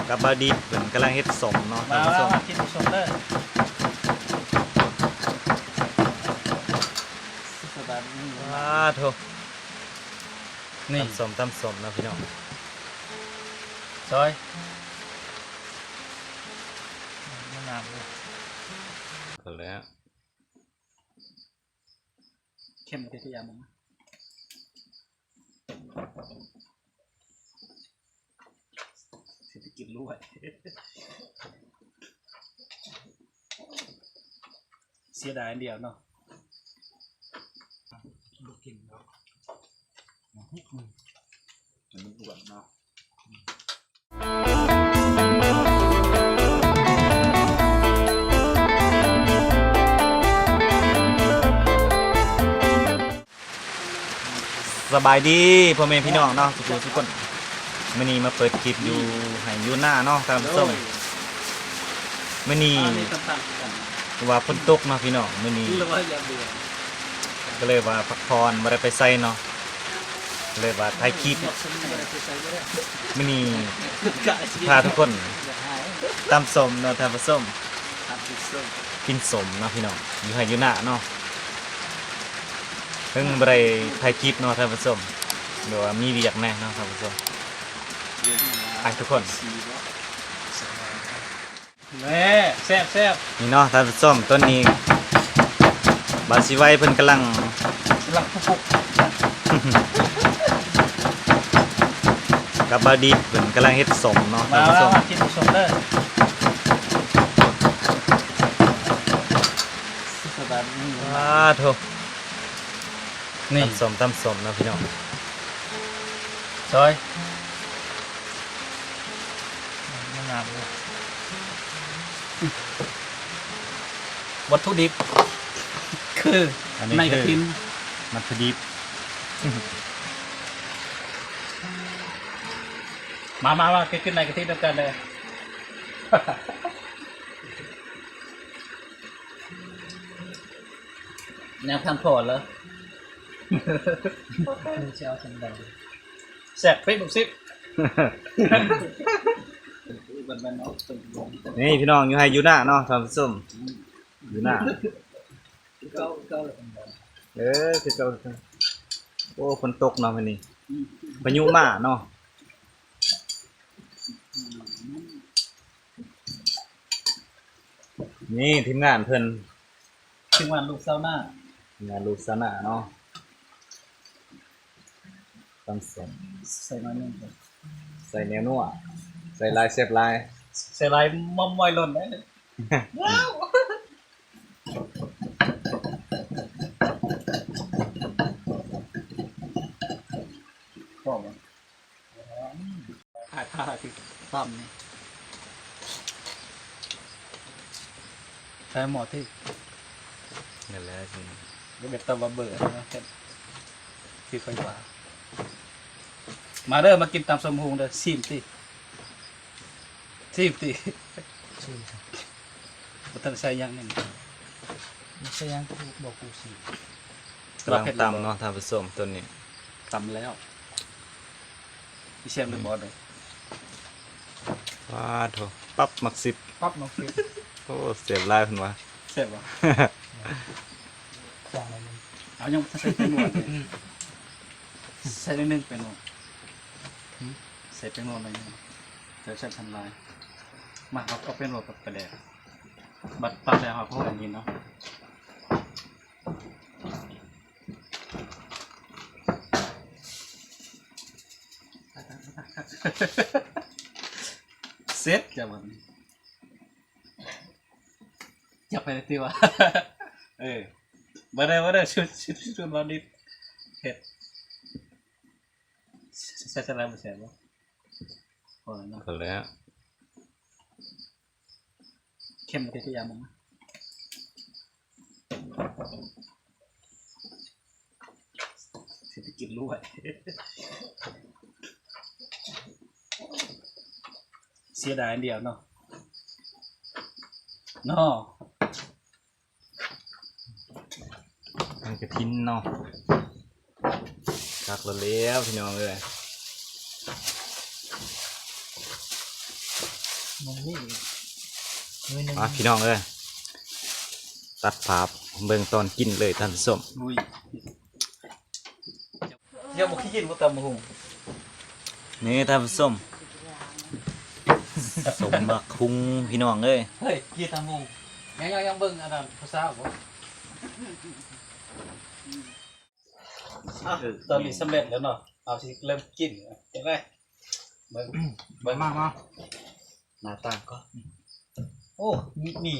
ກັບບ່າວດິດເພິ່ນກຳລັງເຮັດສົ້ມເນາະ ມາ ທ່ານຜູ້ຊົມ ມາກິນສົ້ມເດີ ສະບາຍດີ ອາໂທ້ ນີ້ ຕຳສົ້ມ ຕຳສົ້ມເນາະພີ່ນ້ອງ ຊອຍ ງາມເລີຍ ເຂົ້າແລ້ວ. ເຂັ້ມເລີຍ ເທທຸກຢ່າງລົງມາ ເສດຖະກິດລວຍ ເສຍດາຍອັນດຽວເນາະ ບໍ່ກິນເນາະ ມັນອ້ວນເນາະ. ສະບາຍດີພໍ່ແມ່ພີ່ນ້ອງເນາະ ທຸກໆຄົນ ມື້ນີ້ມາເປີດຄລິບຢູ່ໄຮ່ຢູ່ນາເນາະ ທ່ານຜູ້ຊົມ ມື້ນີ້ ວ່າຝົນຕົກເນາະພີ່ນ້ອງ ມື້ນີ້ ກໍເລີຍວ່າພັກຜ່ອນ ບໍ່ໄດ້ໄປໃສເນາະ ກໍເລີຍວ່າຖ່າຍຄລິບ ມື້ນີ້ພາທຸກຄົນຕຳສົ້ມເນາະທ່ານຜູ້ຊົມ ກິນສົ້ມເນາະພີ່ນ້ອງ ຢູ່ໄຮ່ຢູ່ນາເນາະ ເຖິງບໍ່ໄດ້ຖ່າຍຄລິບເນາະທ່ານຜູ້ຊົມ ແບບວ່າມີວຽກແດ່ເນາະທ່ານຜູ້ຊົມ ໄປທຸກຄົນ. ແນ່ ແຊບໆ ນີ້ເນາະທ່ານຜູ້ຊົມ ຕອນນີ້ບ່າວສີໄວເພິ່ນກຳລັງ ກຳລັງປຸກໆ ກັບບ່າວດິດເພິ່ນກຳລັງເຮັດສົ້ມເນາະ ມາ ທ່ານຜູ້ຊົມ ມາກິນສົ້ມເດີ ສະບາຍດີ ອາໂທ້ ນີ້ ຕຳສົ້ມ ຕຳສົ້ມເນາະພີ່ນ້ອງ ຊອຍ ງາມເລີຍ ວັດຖຸດິບ ຄື ອັນນີ້ ໃນກະຖິນ ວັດຖຸດິບ ມາ ມາ ມາ ກິນໃນກະຖິນນຳກັນເດີ ຍັງທັນພໍເລີຍ ແຊບເປັນລູກສິດ ນີ້ພີ່ນ້ອງ ຢູ່ໄຮ່ຢູ່ນາເນາະທ່ານຜູ້ຊົມ ຢູ່ນາ ເອີ ຄືເກົ່າ ໂອ້ ຝົນຕົກເນາະມື້ນີ້ ພາຍຸມາເນາະ ນີ້ທີມງານເພິ່ນ ທີມງານລູກຊາວນາ ທີມງານລູກຊາວນາເນາະ ຕຳສົ້ມ ໃສ່ໜ້ອຍໜຶ່ງ ໃສ່ແນວນົວ ໃສ່ຫຼາຍແຊບຫຼາຍ ໃສ່ຫຼາຍມ່ອມມອຍຫຼົ່ນເດ້ ພໍບໍ່? ຖ່າຍພາບທີ່ຕຳນີ້ ໃສ່ໝໍ້ທີ່ ນັ້ນແຫຼະ ບໍ່ແມ່ນຕຳວ່າເບີນະ ຄືຂ້ອຍວ່າ ມາເດີ ມາກິນຕຳສົ້ມຫຸ່ງເດີ ຊີມຕິ ຊີມຕິ ຊີມ ບໍ່ທັນໃສ່ຫຍັງນີ້ ບໍ່ໃສ່ຫຍັງ ບໍ່ກູຊີມ ກຳລັງຕຳເນາະທ່ານຜູ້ຊົມ ຕອນນີ້ ຕຳແລ້ວ ຊິແຊບຫຼືບໍ່ເດີ ປາດໂທ້ ປັບໝາກຊິບ ປັບໝາກຊິບ ໂອ້ ແຊບຫຼາຍເພິ່ນວ່າ ແຊບບໍ່? ເອົາ ຍັງບໍ່ທັນໃສ່ແປ້ງນົວເດ ໃສ່ໜ້ອຍໜຶ່ງແປ້ງນົວ ໃສ່ແປ້ງນົວໜ້ອຍໜຶ່ງ ແຊບໆທັນຫຼາຍ ມາ ເຮົາເອົາແປ້ງນົວກັບປາແດກ ບັດປັບແລ້ວເຮົາກໍອັນນີ້ເນາະ ເສັດຈ້ະບັດນີ້ ຈັບໄປເລີຍຕິວ່າ ເອີ ບໍ່ໄດ້ ບໍ່ໄດ້ ຊຸດ ຊຸດ ຊຸດລາວນິດ ເຮັດ ແຊບ ແຊບ ແຊບບໍ່? ພໍແລ້ວເນາະ ພໍແລ້ວ ເຂັ້ມເລີຍ ທຸກຢ່າງມັນ ເສດຖະກິດລວຍ ເສຍດາຍອັນດຽວເນາະ ເນາະ. ອັນກະຖິນເນາະ ຄັກແລ້ວແຫຼະພີ່ນ້ອງເອີຍ. ມັນມີອີກໜ່ວຍໜຶ່ງ ມາພີ່ນ້ອງເອີຍ ຕັດພາບເບິ່ງຕອນກິນເລີຍທ່ານຜູ້ຊົມ. ອຸ້ຍ ເຈົ້າບໍ່ເຄີຍກິນບໍ່ຕຳບັກຫຸ່ງ? ນີ້ທ່ານຜູ້ຊົມ ສົມບັກຫຸ່ງພີ່ນ້ອງເອີຍ. ເຮີ້ຍ ກິນຕຳບັກຫຸ່ງ ຍັງ ຍັງ ຍັງເບິ່ງອັນນັ້ນຜູ້ສາວບໍ່? ອ່ະ ເອີ ຕອນນີ້ສຳເລັດແລ້ວເນາະ ເຮົາຊິເລີ່ມກິນ ເຫັນໄດ໋ ເບິ່ງ ເບິ່ງ ມາ ມາ ໜ້າຕາກ່ອນ. ໂອ້ ມີ ມີ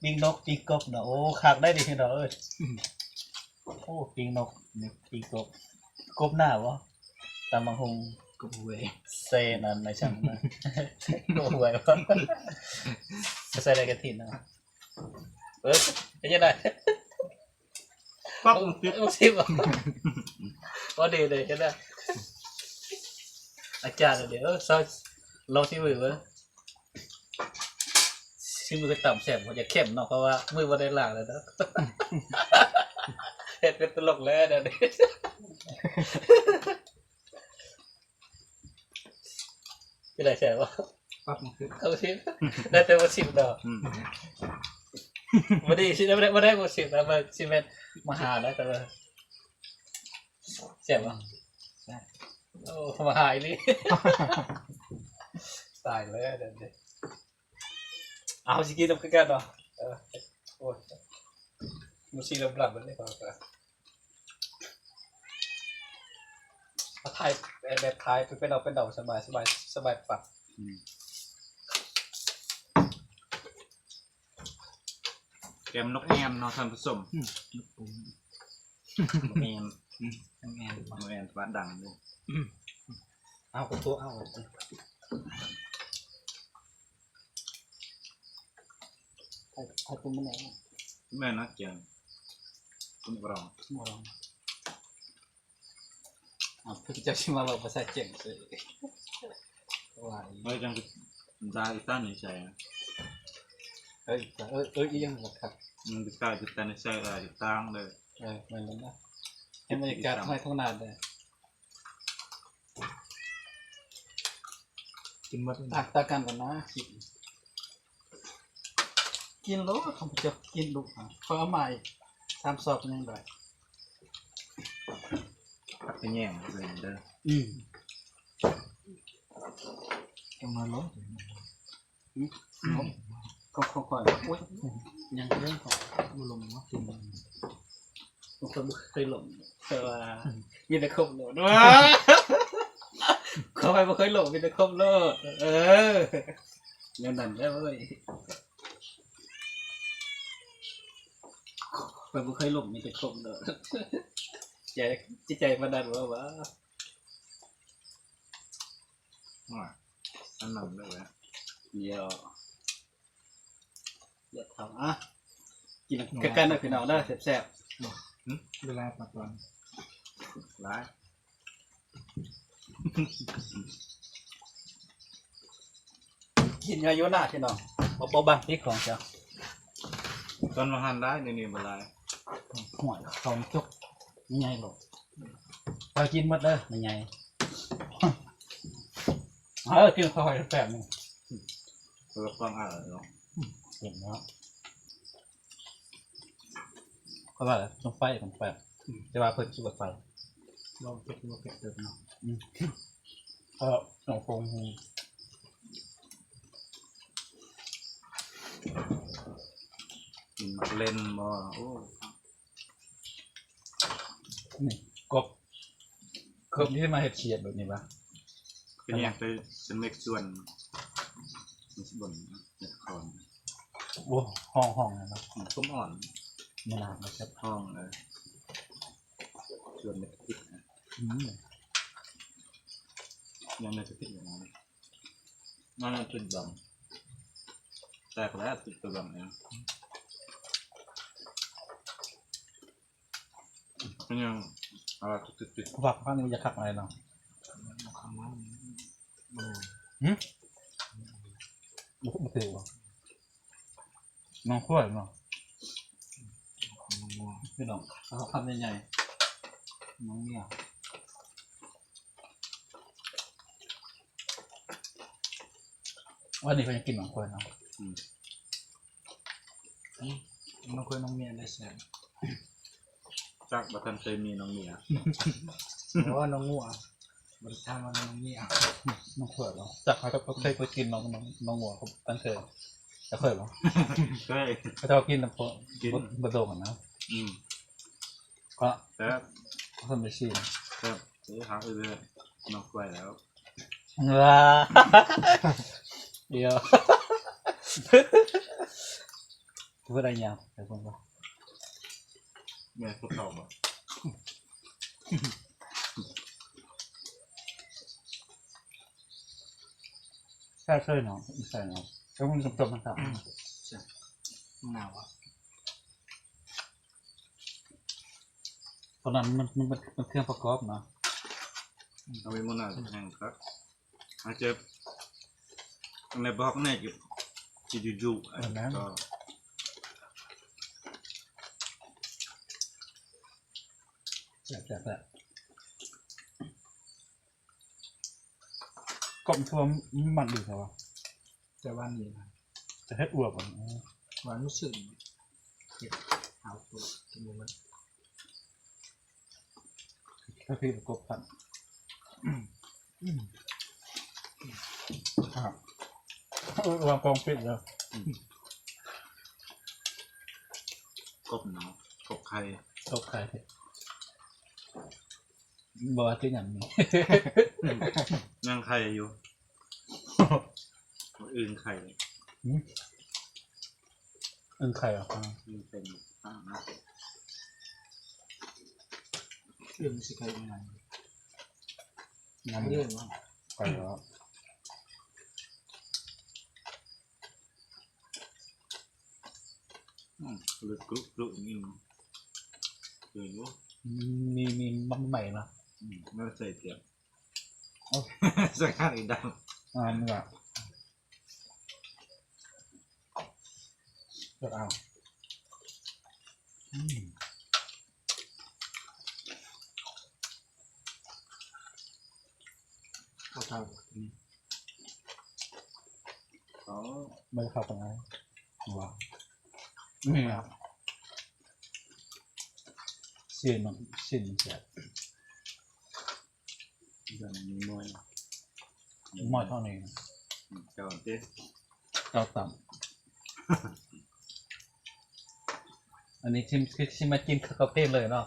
ປີ້ງນົກ ປີ້ງກົບເນາະ. ໂອ້ ຄັກໄດ໋ນີ້ພີ່ນ້ອງເອີຍ. ໂອ້ ປີ້ງນົກ ປີ້ງກົບ ກົບໜ້າບໍ່? ຕຳບັກຫຸ່ງ ກົບຫວຍ ເຊນັ້ນນາຍຊ່າງ ກົບຫວຍບໍ່? ໃສ່ໄດ້ກະທິນເນາະ. ເອີ ເປັນຈັ່ງໃດ? ປັກ ເອີ ຊິມບໍ່? ບໍ່ດີເດ້ ເຮັດໄດ້ ອາຈານເດ້. ເອີ ລອງຊິມເບິ່ງ ຊິມເບິ່ງຕຳແຊບບໍ່? ຢາກເຄັມເນາະ ເພາະວ່າມືບໍ່ໄດ້ລ້າງແລ້ວເນາະ. ເຮັດເປັນຕະຫຼົກແລ້ວດຽວນີ້. ເປັນໃດແຊບບໍ່? ປັກ ເອົາຊິມ ໄດ້ແຕ່ບໍ່ຊິມດອກ. ອືມ ບໍ່ດີຊິ ບໍ່ໄດ້ ບໍ່ໄດ້ບໍ່ຊິມນະ ເບິ່ງຊິແມ່ນມາຫາໄດ້ ແຕ່ວ່າແຊບບໍ່? ແຊບ. ໂອ້ ມາຫາອີ່ຫຼີ ຕາຍແລ້ວດຽວນີ້. ເອົາ ຊິກິນນຳຄືກັນເນາະ. ເອີ ໂອ້ຍ ມັນຊິລຳໆ ເບິ່ງເດ້ ເອົາຖ່າຍແບບ ແບບຖ່າຍເປັນດອກເປັນດອກ ສະບາຍ ສະບາຍ ສະບາຍປັກ. ອືມ ແກມນົກແອ່ນເນາະທ່ານຜູ້ຊົມ. ອືມ ນົກແອ່ນ ອືມ ນົກແອ່ນ ນົກແອ່ນປາກດັງເດ້. ອືມ ເອົາ ກະໂຕເອົາ ໃຫ້ ໃຫ້ຕົວມັນແນ່ ແມ່ນນະ ແກງ ຕົວນີ້ບໍ່ລອງ ບໍ່ລອງ. ອ້າວ ເພິ່ນເຈົ້າຊິມາເວົ້າພາສາຈີນເສີຍ ວ່າອີກ. ເອີ ຈັ່ງດາອີສານນີ້ໃສ່ ເອີ ເອີ ອີຫຍັງລະຄັບ ມັນໄປໃສ່ອີສານນີ້ໃສ່ຫຼາຍຕ່າງເດີ. ເອີ ແມ່ນແລ້ວນະ ເຫັນບັນຍາກາດໄຮ່ທົ່ງນາເດີ. ກິນໝົດ ຕັກ ຕັກກັນກ່ອນນະ ກິນ ກິນໂລດ ຂ້າພະເຈົ້າກິນດຸນະ ຂ້ອຍເອົາມາອີກສາມຊອບຍັງໄດ້ ຕັກໄປແຍງເດີ. ອືມ ຈັງມາໂລດ. ອືມ ຂອງ ຂອງຂ້ອຍ ໂອ້ຍ ຍັງເລື່ອງຂອງບໍ່ລົງເນາະ ກິນ ຂ້ອຍບໍ່ເຄີຍລົງ ແຕ່ວ່າ ອືມ ມີແຕ່ຄົບໂລດ ຂ້ອຍບໍ່ເຄີຍລົງ ມີແຕ່ຄົບໂລດ. ເອີ ແນວນັ້ນແຫຼະເວີ້ຍ ຂ້ອຍບໍ່ເຄີຍລົງ ມີແຕ່ຄົບໂລດ. ໃຈ ຈິດໃຈປານນັ້ນບໍ່ວະ? ວ່າ ອັນນັ້ນເລີຍແຫຼະ ດຽວ ດຽວທຳ ອ່ະ ກິນນຳກັນເດີພີ່ນ້ອງເດີ ແຊບໆ. ຫືມ ເວລາປາກອນຫຼາຍ ກິນຢູ່ນະພີ່ນ້ອງ ບໍ່ ບໍ່ບັງຕິຂອງເຈົ້າ ຕອນວ່າຫັ້ນຫຼາຍ ດຽວນີ້ບໍ່ຫຼາຍ. ຫ້ວຍ ຂອງຈົກໃຫຍ່ໂລດ. ເຈົ້າກິນໝົດເດີ ແມ່ໃຫຍ່. ເອີ ກິນເຂົ້າໃຫ້ແຊບໜຶ່ງ ເພື່ອຄວາມອະລ່ອຍເນາະ. ເຫັນແລ້ວ ເພາະວ່າຕ້ອງໄປ ຕ້ອງໄປ ອືມ ແຕ່ວ່າເພິ່ນຊິບໍ່ໄປ ລອງເກັບ ລອງເກັບເຕີມເນາະ. ອືມ ເພາະນ້ອງຄົງ ກິນໝາກເລັ່ນບໍ່? ໂອ້ ນີ້ ກົບ ກົບທີ່ມາເຮັດຂຽດແບບນີ້ຫວາ? ເປັນຫຍັງໄປສະເມັກສວນບນນະຄອນ? ໂອ້ ຫ້ອງ ຫ້ອງນັ້ນເນາະ ຕົ້ນອ່ອນ ມະນາວເນາະ ຫ້ອງ ເອີ ສວນເມັກພິກນະ. ອືມ ຍັງເມັກພິກນະ. ມັນເປັນດຳ ແຕກແລ້ວຕິດຕົວດຳເອງ ມັນຍັງອະໄລຕິດໆ ວ່າຂ້າງນີ້ມັນຈະຄັກອະໄລເນາະ. ຫືມ ບໍ່ ບໍ່ຖືກຫວາ ນ້ອງຄວາຍເນາະ ພີ່ນ້ອງ ເອົາຄຳໃຫຍ່ໆ ນ້ອງເມຍ. ວັນນີ້ເພິ່ນຍັງກິນໜອງຄວາຍເນາະ ອືມ ອືມ ໜອງຄວາຍໜອງເມຍໄດ້ແຊບ ຈັກບໍ່ທັນເຄີຍມີໜອງເມຍ ໂອ້ ໜອງງົວ ບໍ່ໄດ້ຖາມວ່າໜອງເມຍ ໜອງຄວາຍເນາະ ຈັກເຮົາກໍເຄີຍໄປກິນໜອງ ໜອງ ໜອງງົວກັບຕັນເຄີຍ ຈະເຄີຍບໍ່? ເຄີຍ ເຂົາເຈົ້າກິນນຳ ກິນ ບໍ່ ບໍ່ດົງນະ ອືມ ກໍແຊບ ກໍເຄີຍໄປຊີມ ແຊບ ເອີ ຫາເອີເລີຍ ໜອງຄວາຍແລ້ວ ວ້າ ດຽວ ຄືບໍ່ໄດ້ຫຍັງ ແຕ່ເພິ່ນວ່າ ແມ່ນພວກເຂົາບໍ່? ແຊບເລີຍເນາະ ແຊບເນາະ ແຕ່ມັນຕົ້ມໆ ມັນແຊບ ອືມ ແຊບ ມັນໜາວອະ ຕອນນັ້ນມັນ ມັນ ມັນເຄື່ອງປະກອບເນາະ ເອົາໄວ້ມື້ໜ້າແຮງຄັກ ອາດຈະ ອັນໃດບໍ່ຮັກແນ່ ຊິຢູ່ໆ ເອີ ແມ່ນ ກໍ ແຊບໆ ແຊບ ກໍຄືວ່າມັນດີແທ້ວ່າ ແຕ່ວ່ານີ້ນະ ຈະເຮັດອວບ ອືມ ຫວານຮູ້ສຶກ ເຮັດເອົາຕົວ ຕົວມັນ ຖ້າພີ່ປະກົບກັນ ອືມ ອືມ ອ່າ ເອີ ວາງກອງປິດແລ້ວ ອືມ ກົບເນາະ ກົບໄຂ່ ກົບໄຂ່ ບໍ່ວ່າຄືຫຍັງນີ້ ຍັງໄຂ່ຢູ່ ອື່ນໄຂ່ ຫືມ? ອື່ນໄຂ່ເຫາະ? ອື່ນໄຂ່ ອື່ນຊິໄຂ່ຍັງໄງ? ຍັງ ໄຂ່ເຫາະ? ອືມ ລຶກກຣຸກກຣຸກນີ້ ເຫັນບໍ່? ມີ ມີ ມີໝາກໄມ້ເນາະ? ອືມ ແລ້ວໃສ່ເກືອ ໂອ້ ໃສ່ຂ້າງອີດຳ ອ່າ ນີ້ລະ ເລືອກເອົາ ອືມ. ເຂົ້າເຈົ້າ ອໍ ບໍ່ໄດ້ເຂົ້າປານໃດ ວ່າ ນີ້ ຊີ້ນມັນ ຊີ້ນມັນແຊບ ມັນມີມອຍ ມອຍເທົ່ານີ້ ເຈົ້າຕິ ເຈົ້າຕຳ ອັນນີ້ຊິ ຊິ ຊິມາກິນເຂົ້າເພນເລີຍເນາະ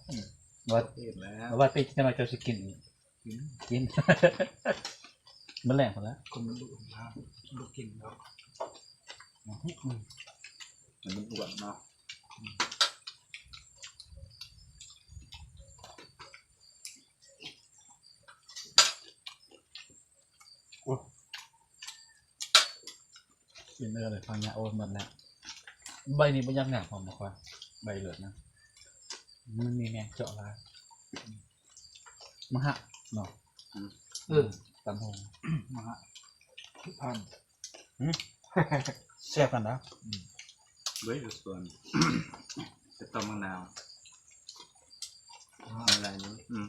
ອືມ ວ່າ ເພນແລ້ວ ວ່າຕິຈະມາເຈົ້າຊິກິນ ກິນ ກິນ ມື້ແລງພຸ້ນລະ ຄົນມັນດຸນະ ບໍ່ກິນແລ້ວ ອືມ ມັນອ້ວນເນາະ ອືມ ໂອ້ຍ ກິນເອີ ໄດ້ຟັງຍາ ໂອ້ຍ ໝົດແລ້ວ ໃບນີ້ບໍ່ຢາກຫຍາບ ຫອມບໍ່ຄ່ອຍ ໃບເຫຼືອນນະ ມັນມີແມງເຈາະຫຼາຍ ມະຫະເນາະ ອືມ ເອີ ຕຳຫຸ່ງ ມະຫະ ຜ່ານ ຫືມ ແຊບຂະໜາດ ອືມ ເວີຍ ສວນ ໄປຕຳໝາກນາວ ອາ ອາໄລນີ້ ອືມ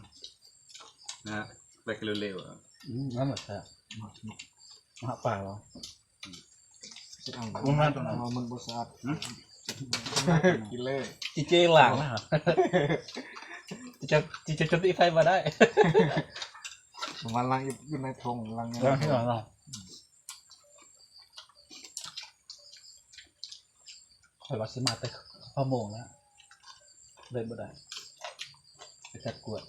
ນະ ໄປກະເລວໆ ອືມ ນັ້ນແຫຼະແຊບ ມະຫະປ່າເຫາະ? ອືມ ຊິເອົາ ບໍ່ແມ່ນຕົວນັ້ນ ມັນບໍ່ສະອາດ ຫືມ ກິນເລີຍ ຈິເຈລ້າງນະ ຈິຈະ ຈິຈະຈຸດໄຟບໍ່ໄດ້ ມັນລ້າງຢູ່ໃນຖົງ ລ້າງໃນຖົງ ລ້າງເນາະ ຂ້ອຍວ່າຊິມາແຕ່ເກົ້າໂມງແລ້ວ ເລີຍບໍ່ໄດ້ ໄປຈັດກວດ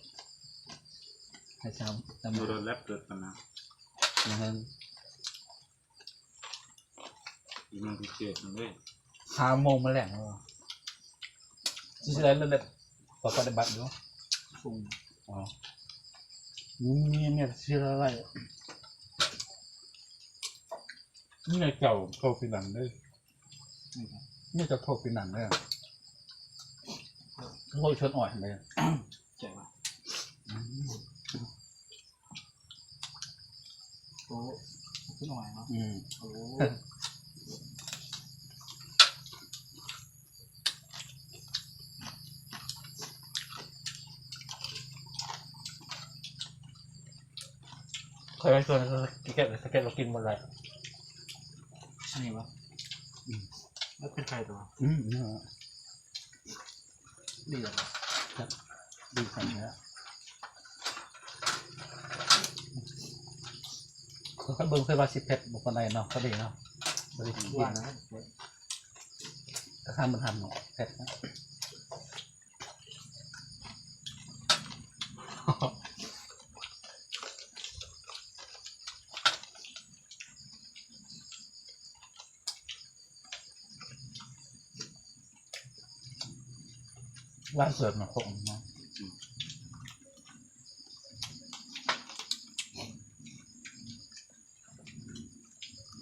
ໃຫ້ເຊົ້າ ຕຳຫຼວດແລັບເກີດປັນຫາ ຍັງ ມັນພິເສດເດ້ ຫ້າໂມງມາແລງແລ້ວ ຊິໄດ້ເລີຍ ປະຕິບັດຢູ່ ອືມ ມີ ມີ ມີຊິໄດ້ ນີ້ເຈົ້າເຂົ້າປີນັງເດ້ ນີ້ເຈົ້າເຂົ້າປີນັງເດ້ ໂອ້ຍ ຊົນອ້ອຍເດ້ ແຈກວ່າ ອືມ ໂອ້ ຂຶ້ນຫອຍເນາະ ອືມ ໂອ້ ຂ້ອຍໄປຊວນສະເກັດ ສະເກັດລາວກິນໝົດແລ້ວ ອັນນີ້ບໍ່? ອືມ ມັນເປັນໄຂ່ຕົວະ? ອືມ ເນາະ ດີແລ້ວບໍ່? ຄັບ ດີຂະໜາດແລ້ວ. ຂ້ອຍເບິ່ງ ຂ້ອຍວ່າຊິເຜັດບໍ່ປານໃດເນາະ ພໍດີເນາະ ບໍ່ໄດ້ກິນ ຫວານນະ ກະທຳມັນທຳເນາະ ເຜັດນະ. ວ່າເສີບເນາະ ຄົກເນາະ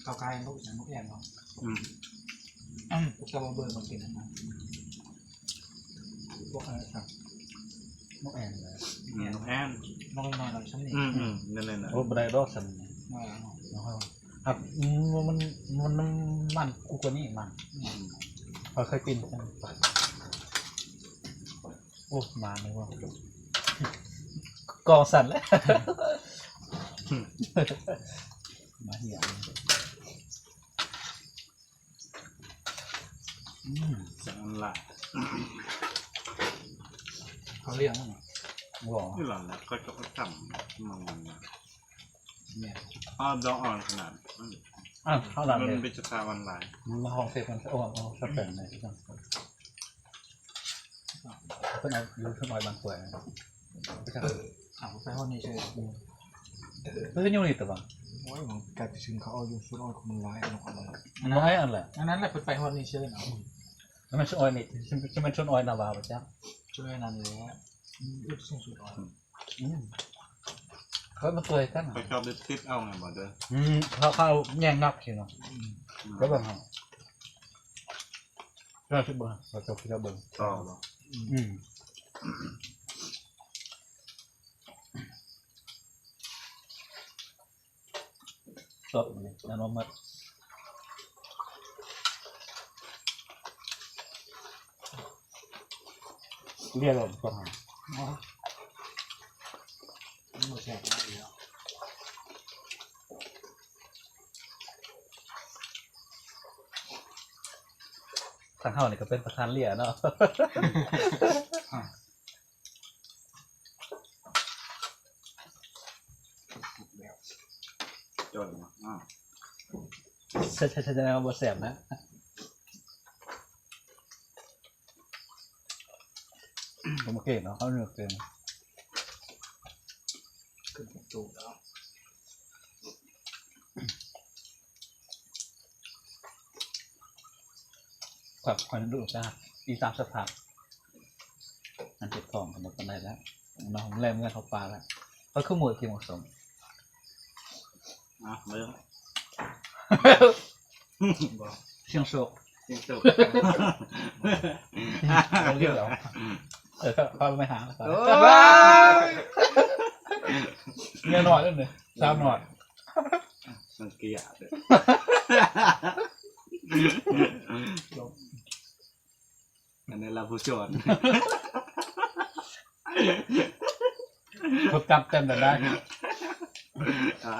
ເຂົ້າຄ້າຍນກ ນກແອ່ນເນາະ. ອືມ ອືມ ພວກເຈົ້າບໍ່ເບິ່ງມັນເປັນຫຍັງນະ ພວກອັນນັ້ນນະ ນກແອ່ນເນາະ. ອືມ ແມ່ນ ນກແອ່ນ ນກນ້ອຍໆ ສ່ຳນີ້. ອືມໆ ນັ້ນໆໆ ໂອ້ ບໍ່ໄດ້ດອກສ່ຳນີ້ ນ້ອຍເນາະ. ຄັບ ອືມ ມັນ ມັນ ມັນ ມັນກຸກວ່ານີ້ມັນ. ອືມ ຂ້ອຍເຄີຍກິນ. ໂອ້ ມາແລ້ວ ກອງສັ່ນແລ້ວ ມາເຫຍ. ອືມ ສັງອັນຫຼາຍ ເຂົາລ້ຽງມັນບໍ່? ນີ້ລະ ຂ້ອຍກໍທຳມັນ ແມ່ນ ອ້າວ ດອກອ່ອນຂະໜາດ ອ້າວ ເຂົ້າຫຼາຍເລີຍ ມັນເປັນສະພາບອັນຫຼາຍ ມັນມາຫ້ອງເຊຟ ມັນສະອອນ ສະແປນໃນ ເພິ່ນເອົາຢູ່ເທິງອ້ອຍບາງກວຍ ເອົາໄປຮອດນີ້ເຊີຍ. ເພິ່ນຢູ່ນີ້ຕະບາງ ໂອ້ຍ ມັນກາຍໄປຊຶມເຂົາເອົາຢູ່ສວນອ້ອຍ ມັນຫຼາຍອັນ ມັນຫຼາຍອັນແຫຼະ ອັນນັ້ນແຫຼະ ເພິ່ນໄປຮອດນີ້ເຊີຍເນາະ. ແມ່ນສວນອ້ອຍນີ້ ຊິແມ່ນສວນອ້ອຍນາວາບໍ່ຈັກ ສວນອ້ອຍນັ້ນແຫຼະ ອືມ ເຮັດສວນອ້ອຍ. ອືມ ເຂົາມາຊ່ວຍກັນ ເຂົາເຈົ້າໄປຕິດເອົາແມ່ນບໍ່ເດີ? ອືມ ເຂົາ ເຂົາແຍ່ງນັບຊີ້ເນາະ. ອືມ ກໍເບິ່ງເຮົາ ເຈົ້າຊິເບິ່ງ ເຂົາເຈົ້າຊິເບິ່ງຕໍ່ບໍ່? ອືມ ອືມ ເອົາ ອັນນັ້ນມາໝົດ ເລຍແລ້ວບໍ່ຫາ ມັນບໍ່ແຊບເນາະ. ທາງເຮົານີ້ກໍເປັນປະທານເລຍເນາະ. ຈ່ອຍເນາະ ອ້າວ ໃຊ່ໆໆ ແຕ່ວ່າບໍ່ແຊບນະ ບໍ່ເກັ່ງເນາະ ເຮົາເນື້ອເກັ່ງ ຂຶ້ນເປັນໂຕແລ້ວ. ຂ້ອຍ ຂ້ອຍດູຈາກອີຕາມສະພາບ ອັນເກັບຂອງກໍໝົດປານໃດແລ້ວເນາະ ແລ່ເມືອເຂົ້າປ່າແລ້ວ ຂ້ອຍຄືໝົດກິນໝາກສົ້ມ ອ່ະ ມາເບິ່ງ ບໍ່ ສ່ຽງໂຊກ ສ່ຽງໂຊກ ເອົາເລື່ອງແລ້ວ ເອີ ພາໄປຫາ ໂອ້ຍ ເມຍນ້ອຍນັ້ນເດ້ ສາວນ້ອຍ ມັນເກຍເດ້ ອັນນີ້ລະຜູ້ສອນ ທົດກັບເຕັມໄດ້ ອ່າ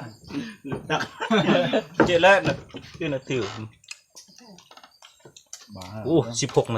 ເຈແລ້ວນະ ຄືນະຖື ໂອ້ ສິບຫົກນາ